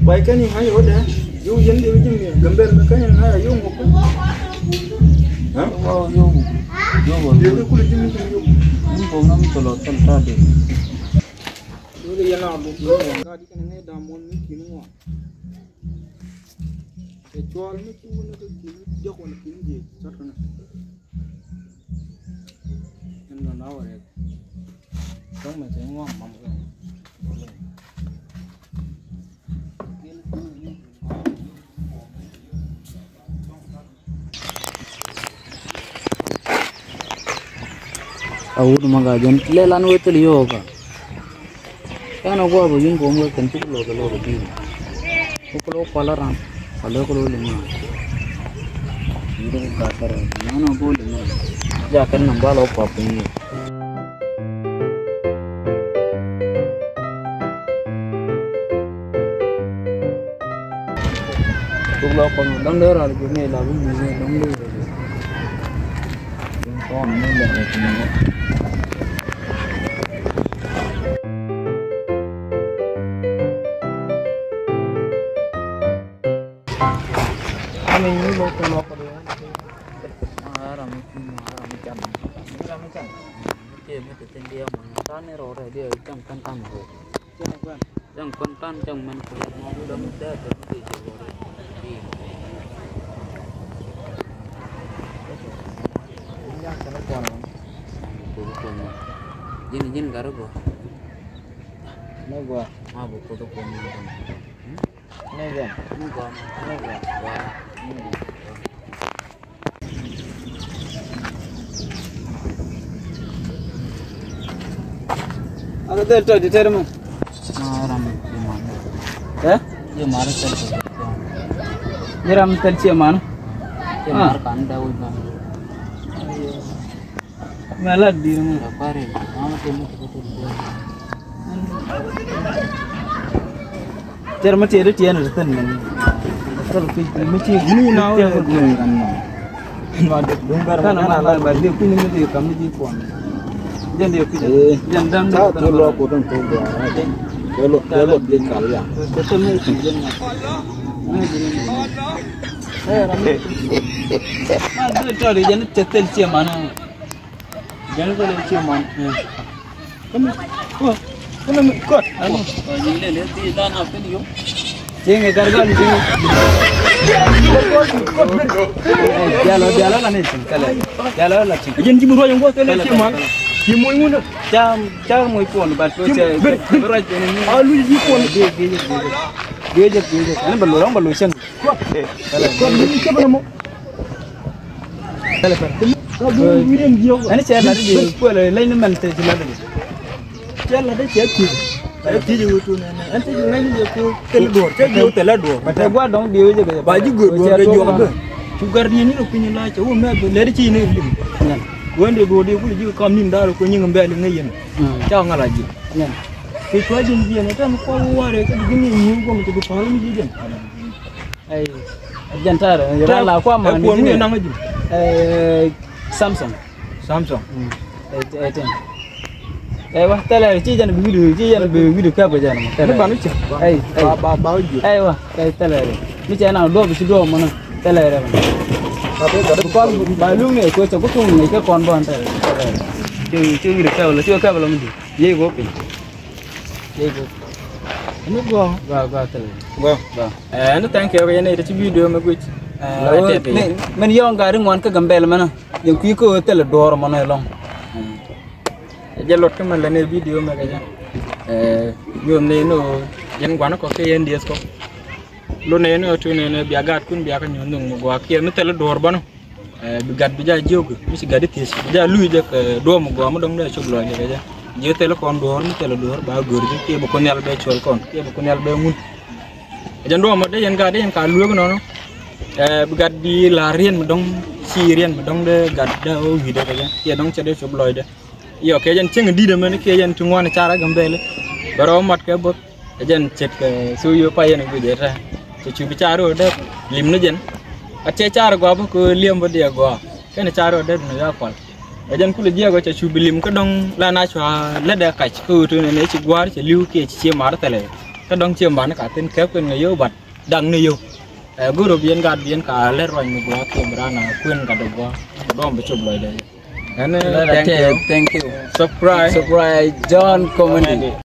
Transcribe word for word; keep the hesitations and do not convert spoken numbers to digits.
Kuay kɛn i̱ ŋa̱c rot ɛ, yio̱w yɛn diɛ wi̱c ji̱ mi Gambɛl mi kɛn i̱ ŋa̱c a yio̱w ŋuɔk. Ɛ? Yio̱w, yio̱w, yio̱w. Yio̱w kul ji̱ mi kɛn yio̱w. Yio̱w kɔn nam kɛ lɔ thil ta̱a̱ dee. Yio̱w yɛn a luk yio̱w ŋuɔk. Ŋa̱c di kɛn ŋa̱c dam muɔ̱n mi ki̱n ŋuɔk. Kɛ cuɔl mi cu wun kä ki̱n diɔk wun ki̱n jiɛ cɔt kɛn. Ɛn nɔ na wä rɛk. Cɔŋ mɛ cɛ ŋuɔ̱k mam kɛ. A wut ma ka jɛn lɛ lan wee thil yo̱o̱ ka. Ɛn a guɔ bɛ yuŋ kɔm wee kɛn cuk lɔk kɛ lɔk kɛ bi̱i̱. Kɛ kɛ lɔk kual a ram. Kɛ lɔk kɛ lɔk liŋ a. Yut kɛ gat kɛ rɛw. Nɔnɔ go̱o̱l liŋ a. Ja kɛn nam ba lɔk kuap piny yɛ. Tuk la kɔn dɔŋ dee ral guni la bi mi dɔŋ dee. Dɔŋ kɔn mi la ni. Ani ni lo ko lo ko de. Ara mi ti ma ara mi chan. Ara mi chan. Ke mi te ten dia mo. Tani ro re dia chan kan kan ro. Cäŋ kɔn tan cäŋ mɛn kɛ mɔ dɔm dee dɔm dee jɛ wä rɛ. Ji̱n ji̱n garɛ gɔ. Nɛ gɔ. Ma bɛ koth kɔn ma dɔm. Nɛ gɔ. Nɛ gɔ. Nɛ gɔ. Aka dhil tɔ di tɛr mɔ. Ma ram di man. Eh? Di mar tɛl tɔ. Di ram tɛl cie man. Di mar kan da wul man. Mɛ la dir mɔ. Pare. Ma ma tɛl mɔ. Cɛr mi tiɛɛt ti tiɛɛn ri thin mɛn. Tɔl kui̱ mi ci ni na wɛ kui̱ kan nɔ. Kan ma ba de kui̱ ni mi di kam ni di kuɔn. Jɛn di kui̱. Jɛn dan ta tu lɔ ko tan tu lɔ. Tɛl lɔ tɛl lɔ di kal ya. Tɛl mi ci jɛn na. Ma di tɔl jɛn tɛl tɛl cie man. Jɛn tɛl cie man. Kɛn kɔ kɛn mi kɔt. Jiŋ lɛ lɛ ti dan a pen yo. Jiŋ kar gal jiŋ. Dialo dialo la ne jiŋ kala. Dialo la jiŋ. Jiŋ jiŋ ruwa jiŋ ko tɛl cie man. Jiŋ moy ŋun. Cam cam moy pon ba to cie. A lu jiŋ pon. Ge ge ge ge. Ge ge ge. Ani ba lo ram ba lo cɛn. Ani cɛ la di kuɛl leny ni mɛn te ci la di. Cɛ la di cɛ ti. Cɛ ti ji wutu ne ne. An ti ji ŋa̱c ni jɛ ku tel duɔr. Cɛ ji wutu tel duɔr. Ba te gua dɔŋ di wejɛ kɛ. Ba ji gör duɔr kɛ jɔk bä. Cu gar di ni ku ni la cɛ wu mɛ bä lɛ di ci ni lim. Wende duɔr di ku ji kam ni ndar ku ni ŋa bɛ li ŋa yen. Ca ŋa la ji. Kɛ cua ji̱n jiɛn ɛ tɛn kuɔl warɛ kä ji̱n ni nyi̱i̱w guɔm ti bi pa̱a̱l mi ji̱ jiɛn. Ɛ jɛn ta̱a̱rɛ ran la kua̱ man kuɔn mi naŋ ji̱. Ɛ Samson. Samson. Ɛ ɛ tɛn. Ɛ wa thɛlɛ ci jɛn bi wi̱du ci jɛn bi wi̱du kɛp kɛ jɛn mɔ thɛlɛ. Ni ban wi̱c. Ɛ ɛ ba ba wi̱c. Ɛ wa ɛ thɛlɛ. Mi cɛ na duɔp ci duɔp mɔnɔ thɛlɛ rɛ. Ba luŋ ni ko cɛ ku tuŋ ni kɛ kɔn bɔn thɛlɛ. Ci ci wi̱du kɛp lɔ ci kɛp lɔ mi di. Yey kɔ piny. Yey kɔ. Ni gɔaa. Gɔaa gɔaa thil. Gɔaa. Gɔaa. Ɛɛ ni thank you kɛ yɛn iti ci video mi guic. Ɛɛ mɛn yɔŋ gari ŋuan kä Gambɛl mɛnä. Yɛn kui̱ kä thil duɔɔr mɔnä ɛlɔŋ. Ɛ jɛ luɔt kä mɛn lɛ ni video mi kɛ jɛ. Ɛɛ nyuɔn ni ni yɛn guan kɔ kɛ yɛn dieth kɔ. Lo nɛy ni ɣä tuŋ nɛy ni bia gaatkun bia kä nyuɔ̱th nöŋ mi gɔaa kiɛ mi thil i̱ duɔ̱ɔ̱r bänu. Ɛɛ bi gat bi jaa jiök mi ci gat i̱ thiec bi jaa luc jɛ kɛ duɔ̱ɔ̱r mi gɔaa mi dɔ̱ŋ dee cop lɔc jɛ kɛ jɛ. Ji̱ thil i̱ kɔn duɔ̱ɔ̱r mi thil i̱ duɔ̱ɔ̱r ba go̱r ji̱ kiɛ bi Kuoth Nhial bɛ cuɔl kɔn kiɛ bi Kuoth Nhial bɛ ŋun. Ɛ jɛn duɔ̱ɔ̱r mi dee yɛn gat dee yɛn ka lueek nɔnɔ. Ɛɛ bi gat bi la̱r rien mi dɔ̱ŋ ci rien mi dɔ̱ŋ dee gat dee ɣä wi̱i̱dɛ kɛ jɛ kiɛ dɔ̱ŋ cɛ dee cop lɔcdɛ. Yɔ kɛ jɛn cieŋ di̱t ɛmɛn kiɛ jɛn ti ŋuan car ɛ Gambɛl. Bɛ rɔ mat kɛ both. Ɛ jɛn ce̱tkɛ thok yio̱w pay yɛn ɛ guic ɛ tɛ. Cɛ cup i̱ car rɔ dee lim ni jɛn. A tiɛ car gɔaa bä kɛ liɛm bä diɛ gɔaa. Kɛn car rɔ dee dun ɛ ya kual. Ɛ jɛn kulɛ jiɛk ɔ cɛ cup i̱ lim kä dɔ̱ŋ la na cua lät ɛ kac kä ɣöö tun ɛn ɛ ci gua̱a̱r cɛ li̱w kiɛ ci cie mar thɛlɛ. Kä dɔ̱ŋ ciɛ man ka thin kɛp kɛn ŋa yio̱w, but da̱ŋ ni yio̱w. Ɛ, gurop yɛn gat bi yɛn ka lɛr ruany mi gua̱a̱ kiɛ bi raan a kuën gat dɔ̱ŋ gua̱a̱. Dɔ̱ŋ bi cop lɔcdɛ. Ɛn, thank you. Thank you. Subscribe. Subscribe John Comedy.